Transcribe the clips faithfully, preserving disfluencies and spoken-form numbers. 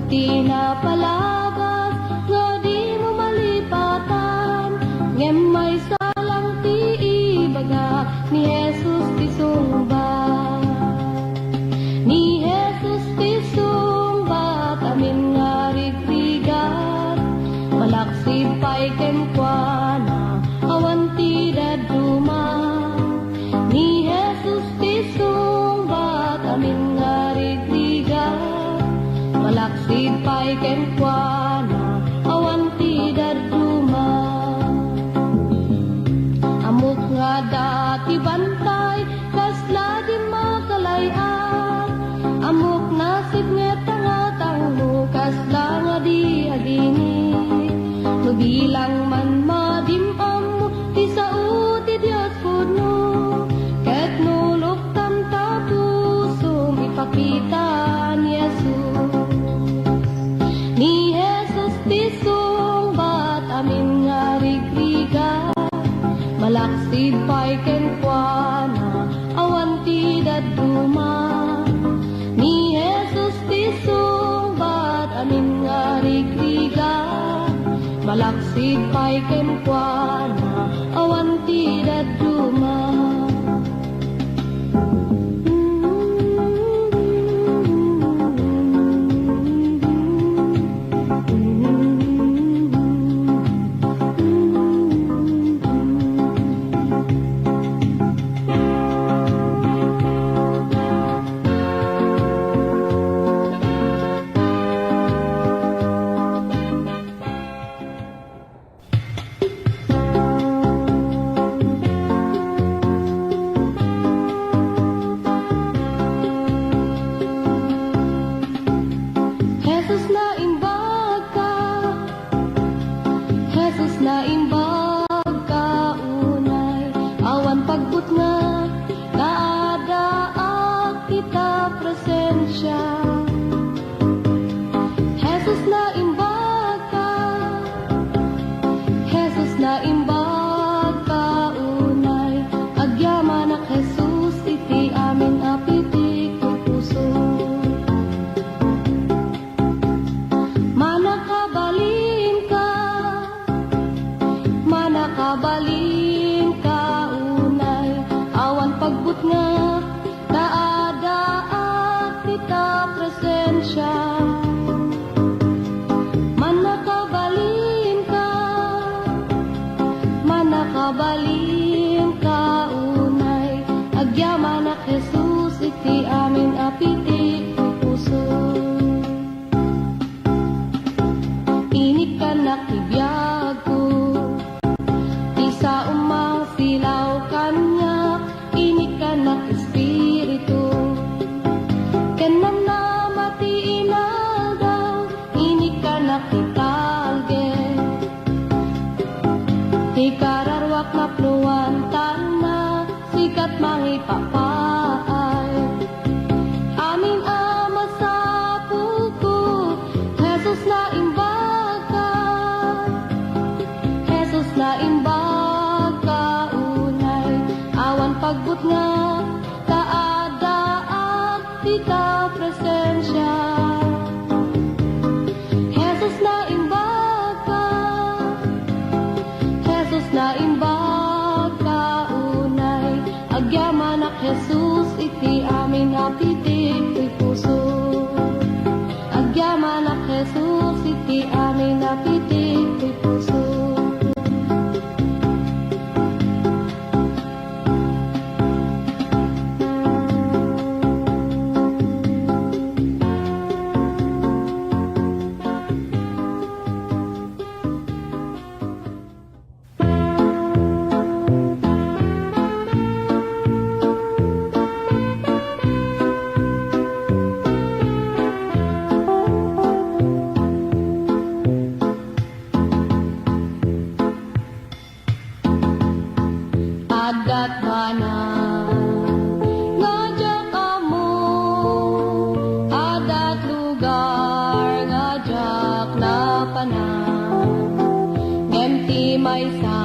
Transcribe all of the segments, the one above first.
Ti napalabas nga dimo malipatan, ngem maysa lang ti ibaga ni Jesus ti sungbat. Ni Jesus ti sungbat, amin nga rigrigat, malaksid pay kenkuana, awan ti dadduma. Ni Jesus ti sungbat, amin nga rigrigat, malaksid pay kenkuana, awan ti dadduma. Ammok nga adda ti bantay, kasla di makalay-at. Ammok nasipnget a ngatangmo, kasla nga di agini. No bilang man madim-ammo ti sao ti Dios pudno, ket no luktam ta pusom, ipakita ni Jesus. Ni Jesus ti sungbat, amin nga rigrigat, malaksid pay kenkuana, awan ti dadduma. Ni Jesus ti sungbat, amin nga rigrigat, malaksid pay kenkuana, awan ti dadduma. Jesus, naimbag ka. Jesus, naimbag ka unay. Awan pagbutnga, ta addaak ita presensia. Jesus, naimbag ka. Jesus, naimbag ka unay. Agyamanak, Jesus, iti amin a pitik ti puso. Manakabalinka, manakabalinka unay. Awan pagbutnga, ta addaak ita presensia. Manakabalinka, manakabalinka unay. Agyamanak, Jesus, iti amin a pitik ti puso. Inikkanak ti biagko, ti saom mangsilaw kaniak. Inikkanak, Espiritu, ken namnama ti inaldaw. Inikkanak ti talged, ti kararuak napnoan, ta sika ti mangipapaay. Amin a masapulko, Jesus, naimbag ka. Jesus, naimbag ka unay. Awan pagbutnga, ta addaak ita presensia. Jesus, naimbag ka. Jesus, naimbag ka unay. Agyamanak, Jesus, iti amin a pitik ti puso. Agyamanak, Jesus, iti amin a pitik ti puso. Adda't banag nga diak ammo, adda't lugar nga diak napanan. Ngem ti maysa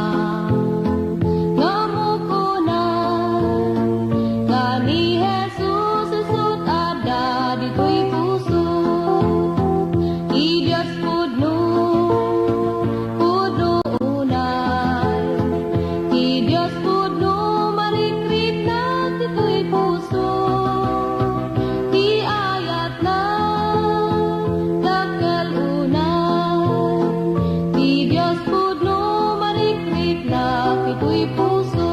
nga ammo kunam, nga ni Jesus isut' adda ditoy puso. ditoy puso.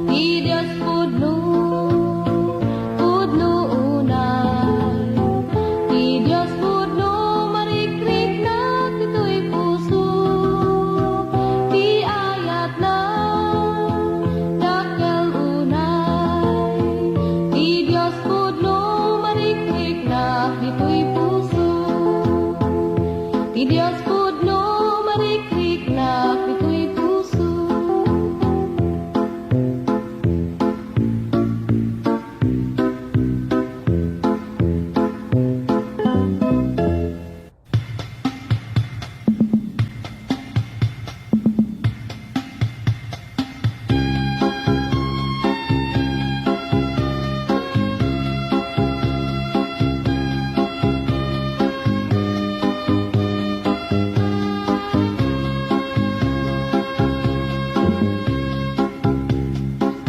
Ti Dios pudno, pudno unay. Ti Dios pudno, marikriknak ditoy puso. Ti ayatna, dakkel unay. Ti Dios pudno, marikriknak ditoy puso. Ti Dios pudno, marikriknak ditoy puso.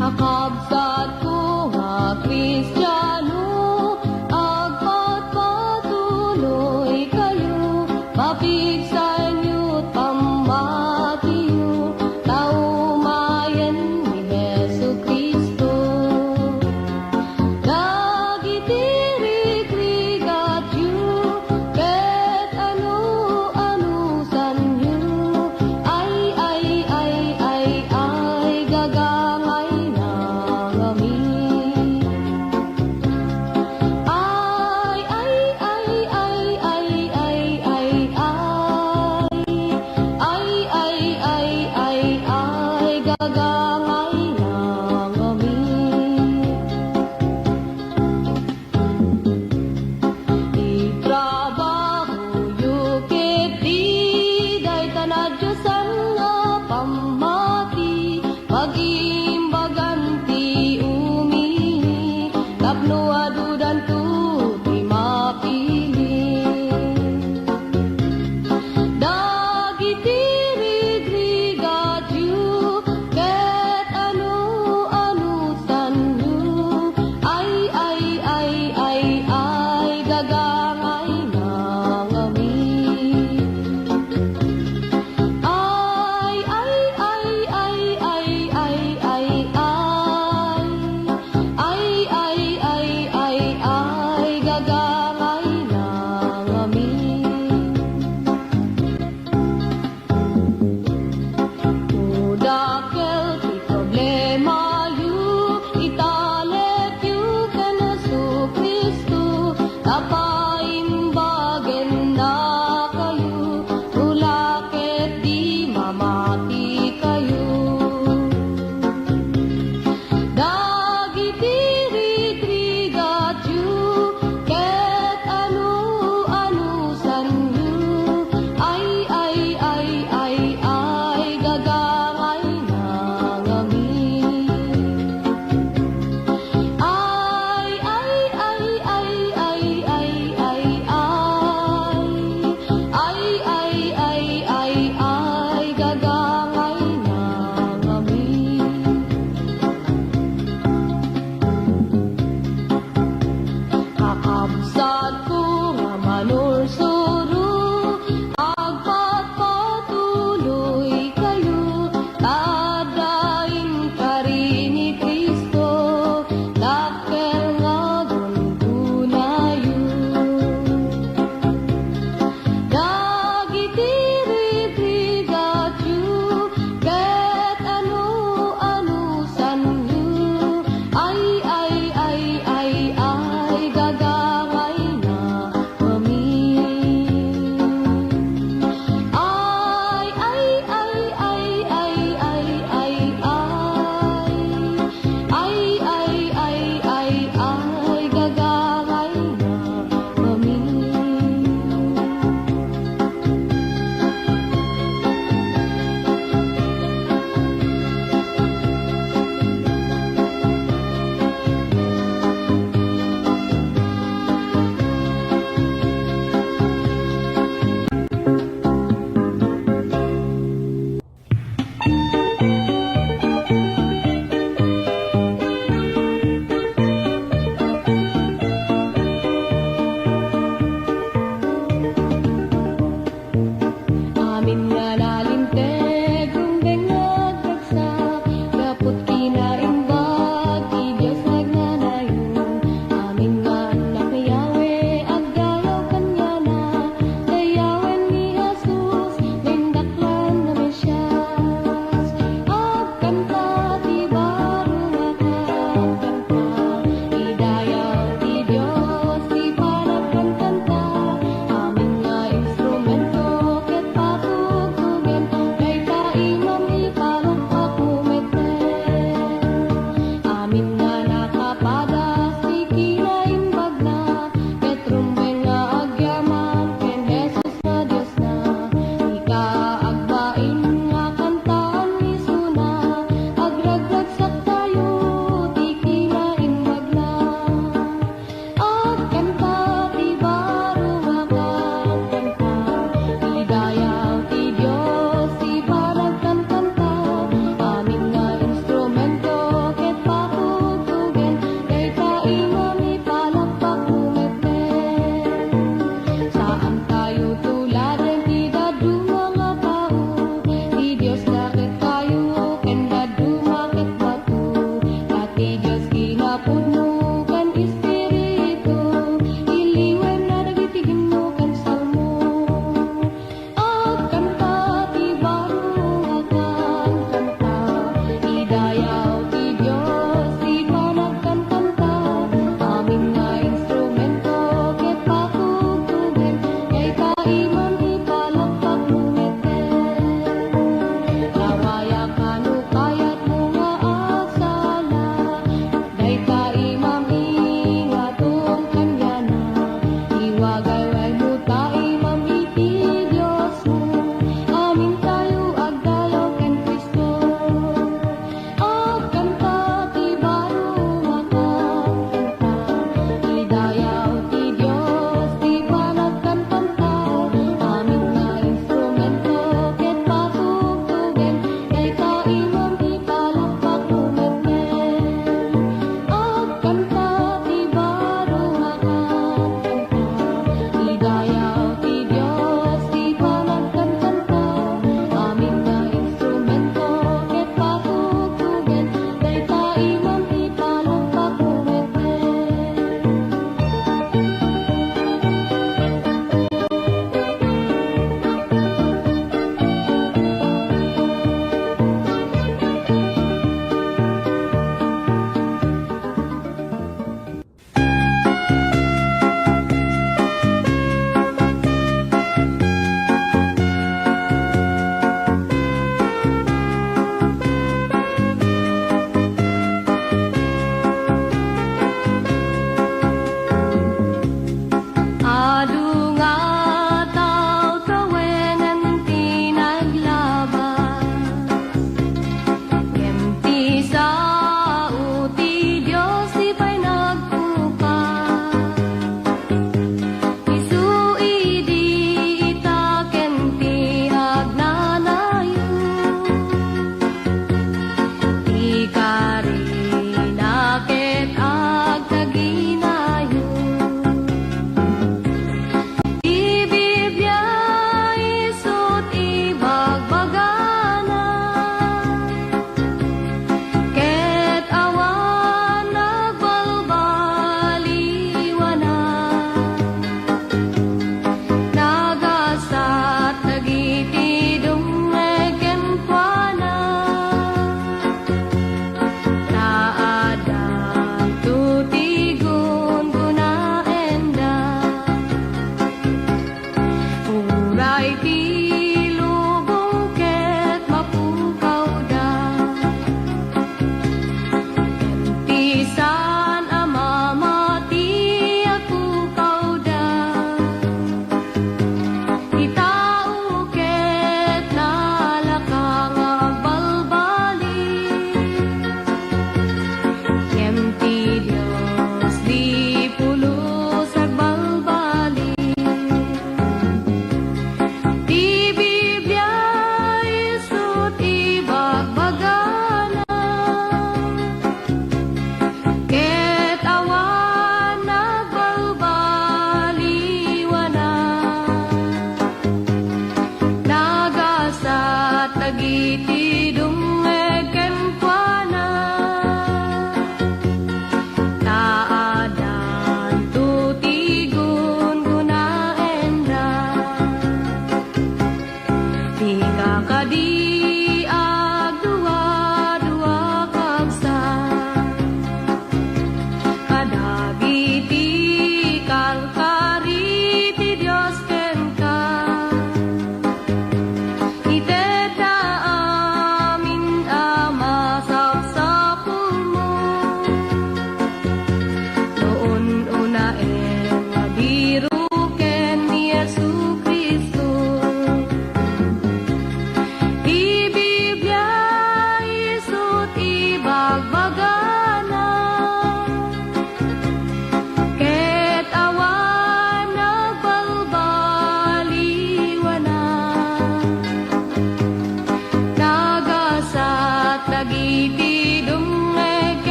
A kabsatko nga Kristiano, agpatpatuloykayo, mapigsaenyo ti pammatiyo, ta umayen ni Jesu-Cristo. Dagiti rigrigatyo ket ano-anosanyo, ay, ay, ay, ay, ay, gagangayna ngamin. Ay, ay, ay, ay, ay, ay, ay, ay, ay, ay, ay, ay, gagangayna ngamin. Itrabahoyo ketdi dayta nadiosan nga pammati, pagimbagan ti umili, tapno adudanto ti mapili. Dagiti rigrigatyo ket ano-anosanyo, ay, ay, ay, ay, ay, gagangayna ngamin. Ay, ay, ay, ay, ay, ay,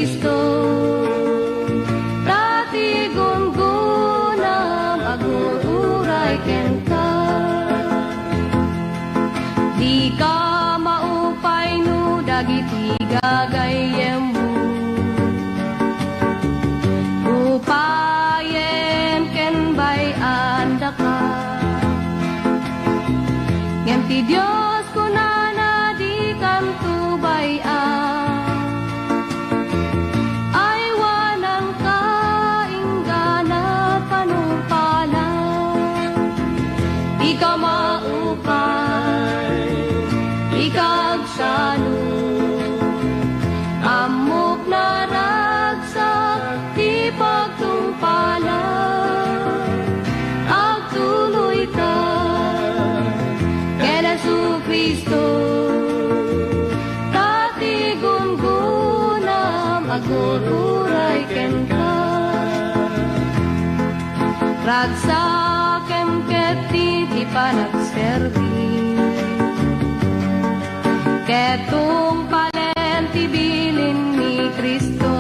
Kristo, ta ti gunggonam agur-uray kenka. Dika maupay no dagiti gagayyemmo. Upayem ken bay-andaka. Ngem ti Dios kunana, dikanto bay-a. Aywananka inggana panungpalan. Dika maupay, dika agsano. Ammok naragsak ti pagtungpalan. Agtuloyka ken Jesu-Cristo, ta ti gunggonam agur-uray kenka. Ragsakem ket ti, ti panagserbi. Ket tungpalen ti bilin ni Cristo.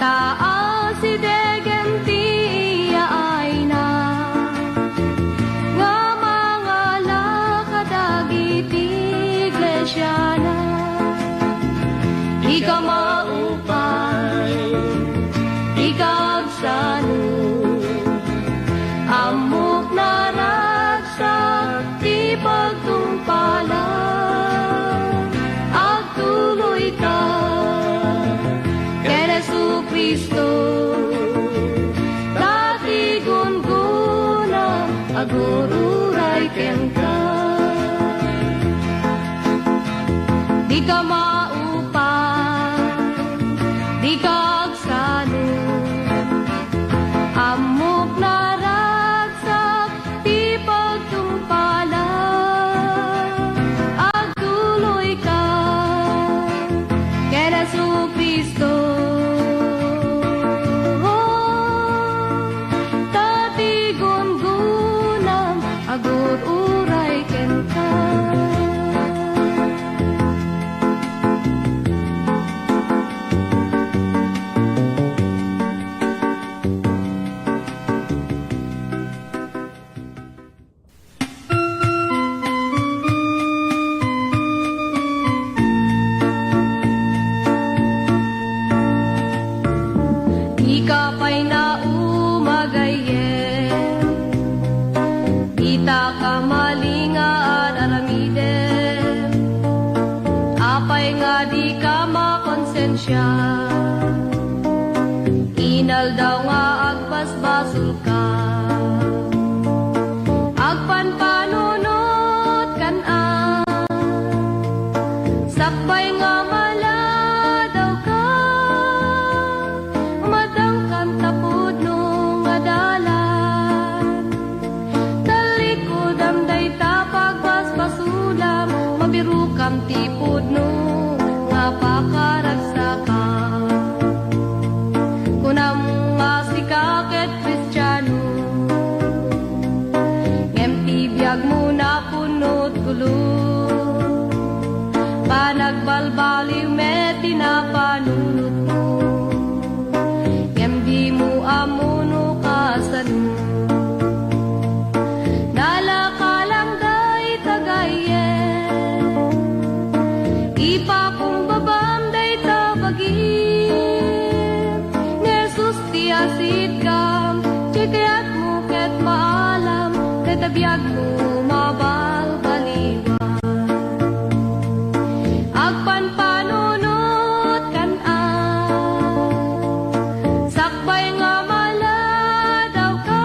Ta asidegen ti iya ayna nga mangala kadagiti iglesiana. Dika maupay, dika agsano, ammok naragsak ti pagtungpalan. Agtuloyka ken Jesu-Cristo, ta ti gunggonam agur-uray kenka. Dika maupay, dika agsano, ammok naragsak ti pagtungpalan. Agtuloyka ken Jesu-Cristo, ta ti gunggonam agur-uray kenka. Dika pay nauma gayyem, dita kamalingan aramidem. Apay nga dika makonsensia? Inaldaw nga agbasbasolka. Agpanpanunot kan-a, sakbay nga maladawka, madangkan ta pudno nga dalan. Tallikudam dayta pagbasbasolam, mabirokam ti pudno nga pakaragsakam. Kunam nga sika ket Kristiano, ngem ti biagmo napuno't gulo. Panagbalbaliw met ti napanunotmo, ngem dimo ammo no kasano. Nalaka lang dayta gayyem, ipakumbabam dayta bagim. Ni Jesus ti asitkam, ti kayatmo ket maalam, dayta biagmo mabalbaliwan. Agpanpanunot kan-a, sakbay nga maladawka,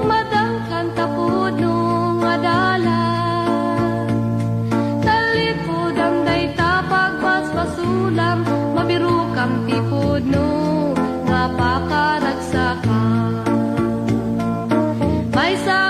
madangkan ta pudno nga dalan. Tallikudam dayta pagbasbasolam, mabirokam ti pudno nga pakaragsakam. Maysa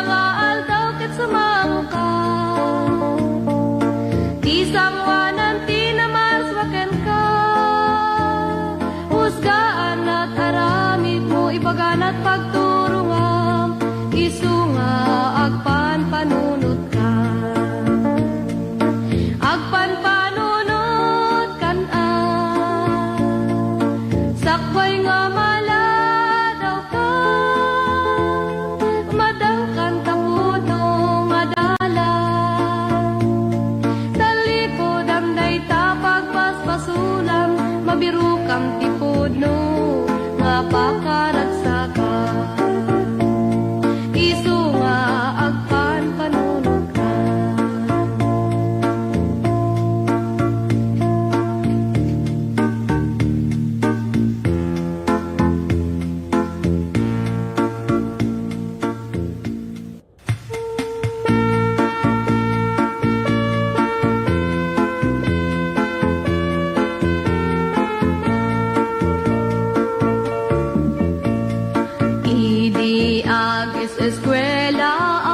eskuelaak,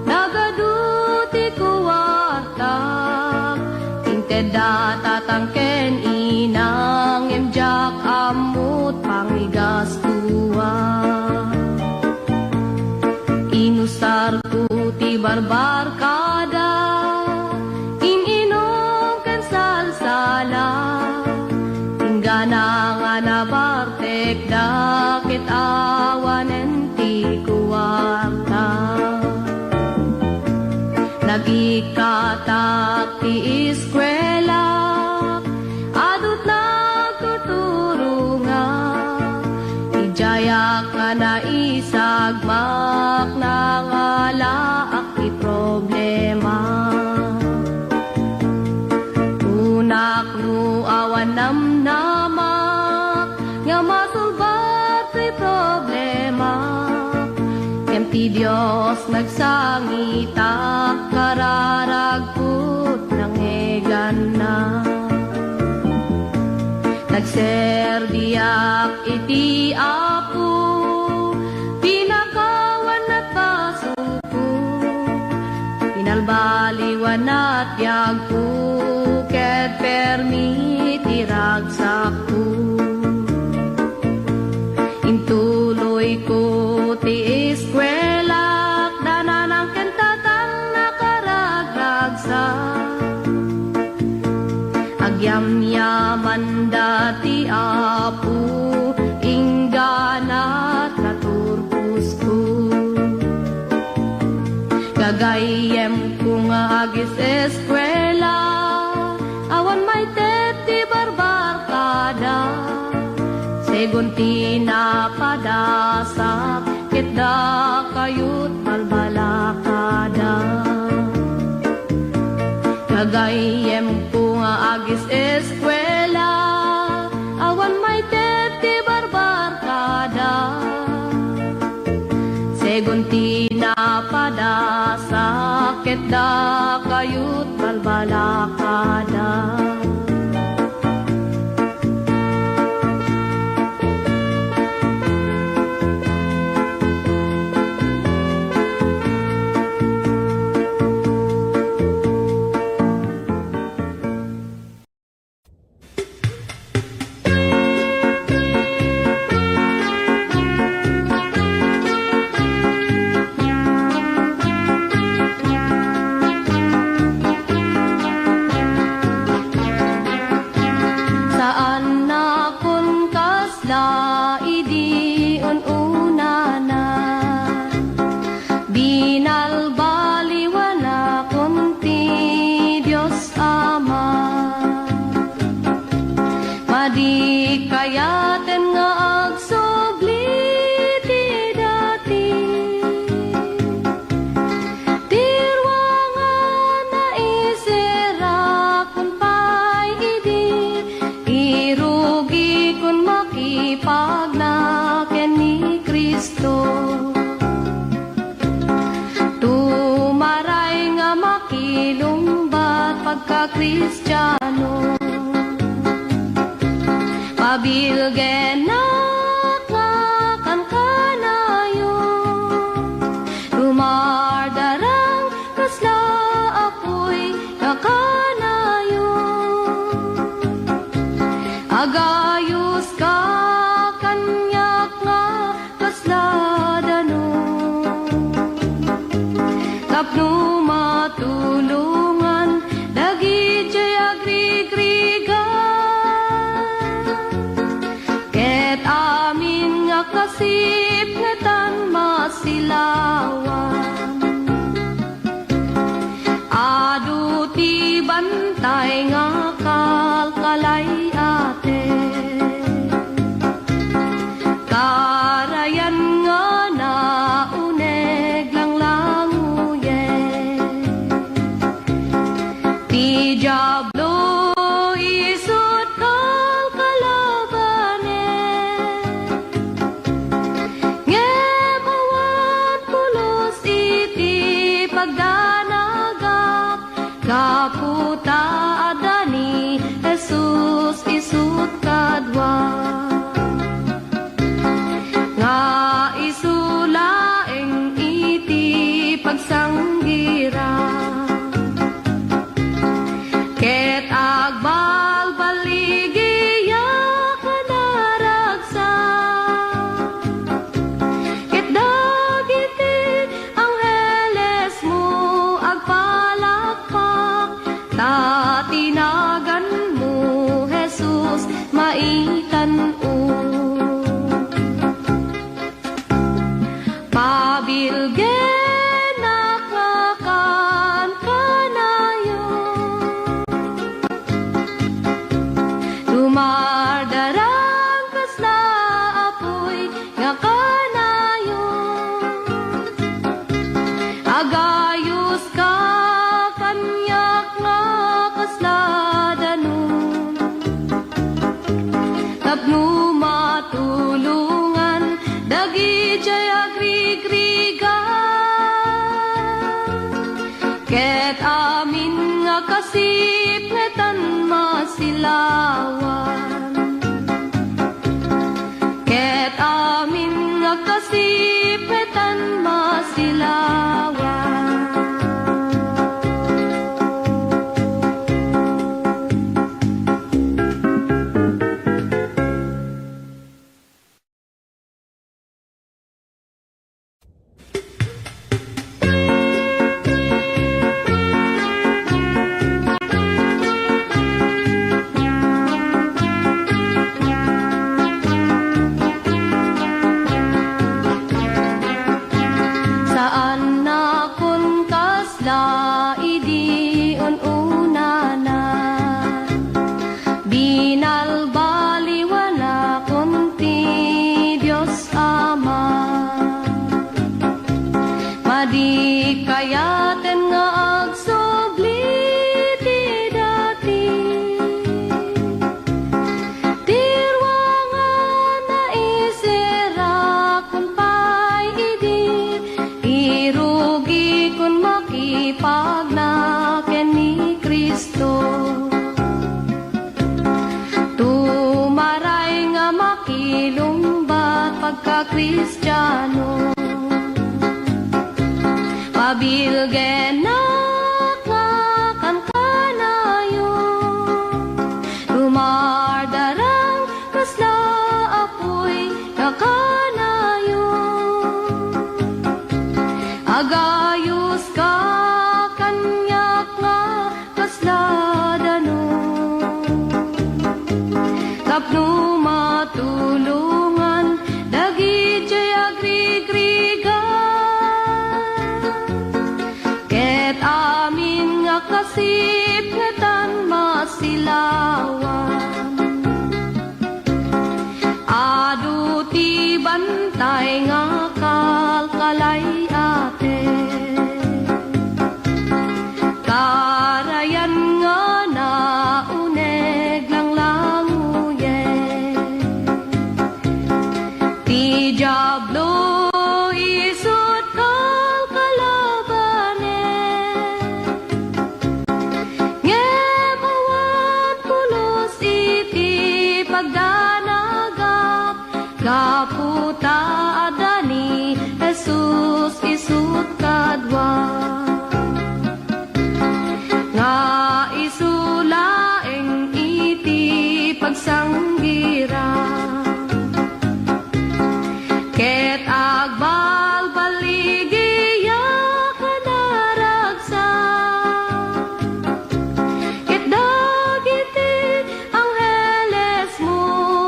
nagadu ti kuartak. Intedda tatang ken inang, ngem diak ammot pangigastuan. Inusarko ti barbarkada, in-inum ken salsala. Inggana nga nabartekda ket awanen ti kuarta. Nagikkatak ti eskuela, adut nagtuturonga. Idiayak nga naisagmak, nangalaak ti problema. Kunak no awan namnamak nga masolbar ti problema. Ngem ti Dios nagsangitak, kararagko ti nangngeganna. Nagserbiak iti Apo, pinakawan ti basok. Pinalbaliwan ti agko, ket permi ti ragsakko. Intuloyko ti eskuelak, dananang ken tatang nakaragragsak. Agyamyamanda ti Apo, inggana ti naturposko. Gagayyemko nga agis-eskuela, awan maited ti barbarkada. Segun ti napadasak, ket dakayo ti balbalakada. Gagayyemko nga agis-eskuela, awan maited ti barbarkada. Segun ti napadasak, ket dakayo ti balbalakada. Saannakon kasla idi un-unana. Binalbaliwanakon ti Dios Ama. Madi kayaten nga agsubli ti dati. Ti ruangan naiserakon pay idi irugikon makipagna ken ni Cristo. Tumaray nga makilungbat pagkakristiano. Pabilgenak nga kankanayo. Rumardarang kasla apuy nga kanayo. Agayuska kaniak nga kasla danum. Tapno matulongan dagidiay agrigrigat. Ket amin nga kasipngetan masilawan. Adu ti bantay nga kalkalay-aten. Karayan nga nauneg langlanguyen. Ti Diablo isu't kalkalabanen. Ngem awan pulos iti pagdanagak, gapu ta adda ni Jesus isu't kadua. Nga isu la idiay agrigrigat, ket amin nga kasipngetan masilawan. Ket amin nga kasipngetan masilawan. Saannakon kasla idi un-unana. Binalbaliwanakon ti Dios Ama. Madi kayaten nga agsubli ti dati. Ti ruangan naisirak pay idi irugikon makipagna ken ni Cristo. Tumaray nga makilungbat pagka-Kristiano. Pabilgenak nga kankanayo. Rumardarang kasla apuy nga kanayo. Agayuska kaniak nga kasla danum. Tapno matulongan dagidiay agrigrigat, ket amin nga kasipngetan masilawan. Adu ti bantay nga kalkalay-aten. Karayan nga nauneg langlanguyen. Ti Diablo isu't kalkalabanen. Ngem awan pulos iti pagdanagak, gapu ta adda ni Jesus isu't kadua. Nga isu laeng iti pagsanggirak. Ket agbalbaligiak a naragsak. Ket dagiti anghelesmo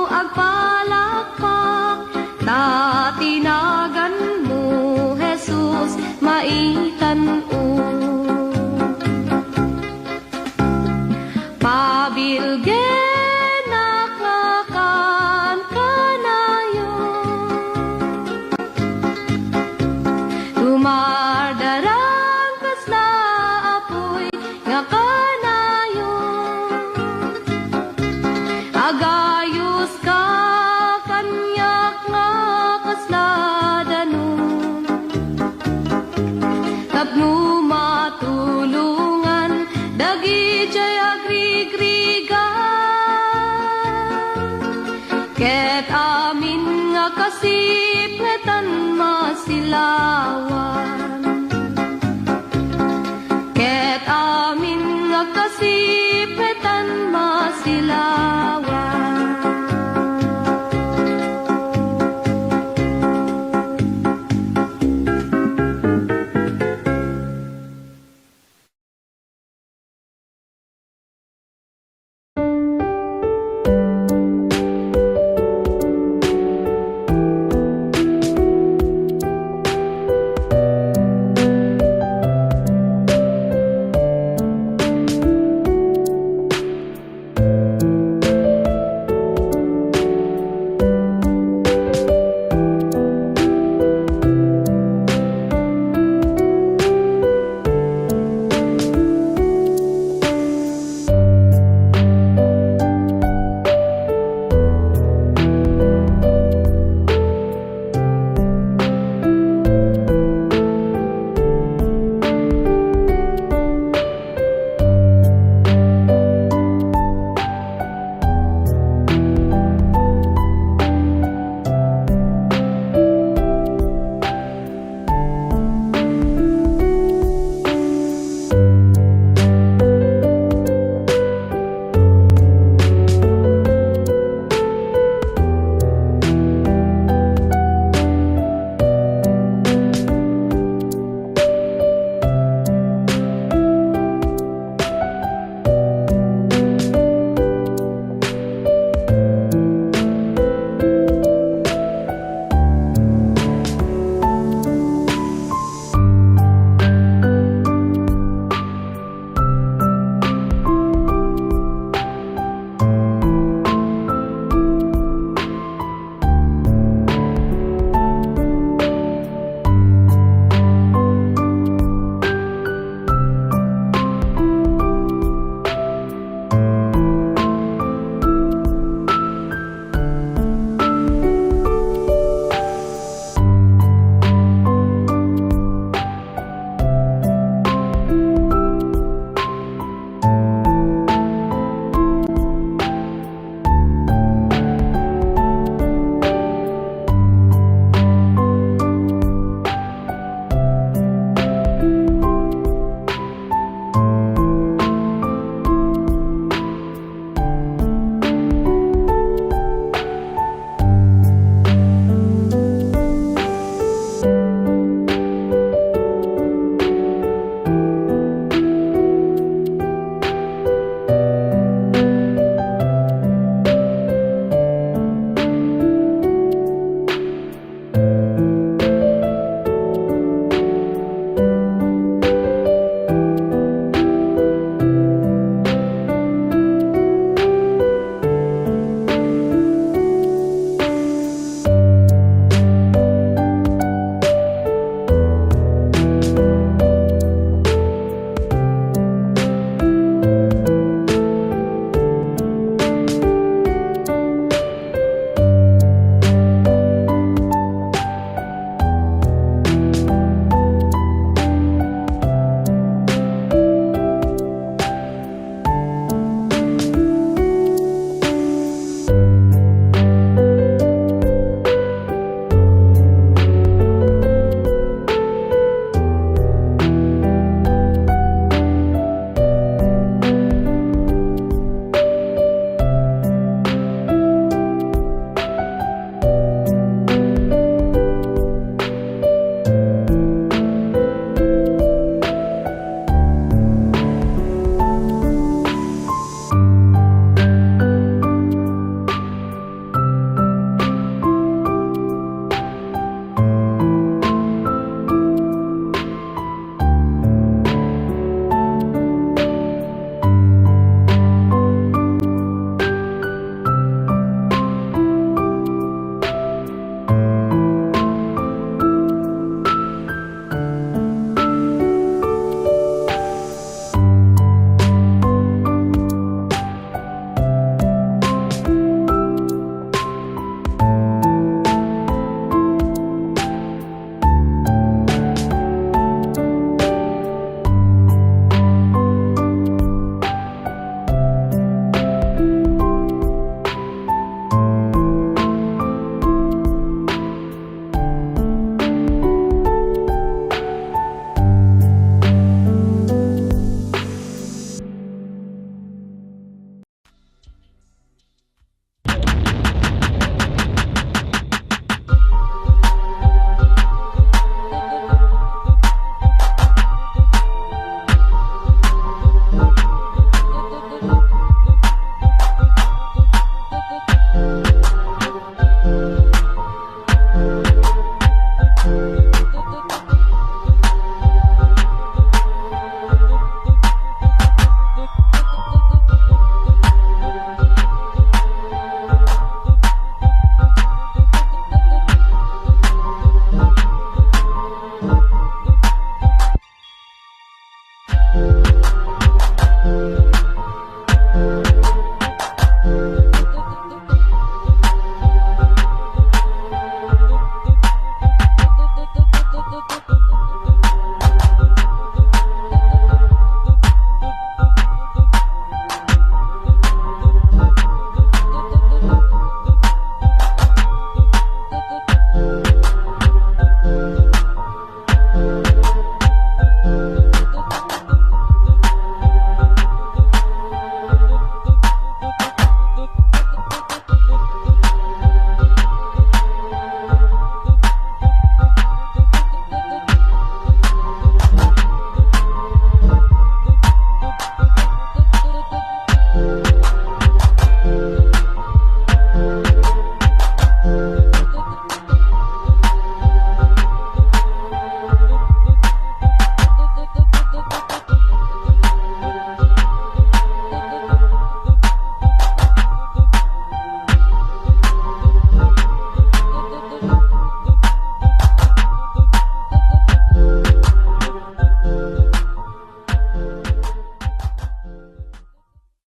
agpalakpak, ta ti naganmo, Jesus, maitan-o. Pabilgenak nga kankanayo. Tumardarang kasla apuy nga kanayo. Agayuska kaniak nga kasla danum. Tapno matulongan dagidiay agrigrigat, ket amin nga kasipngetan masilawan.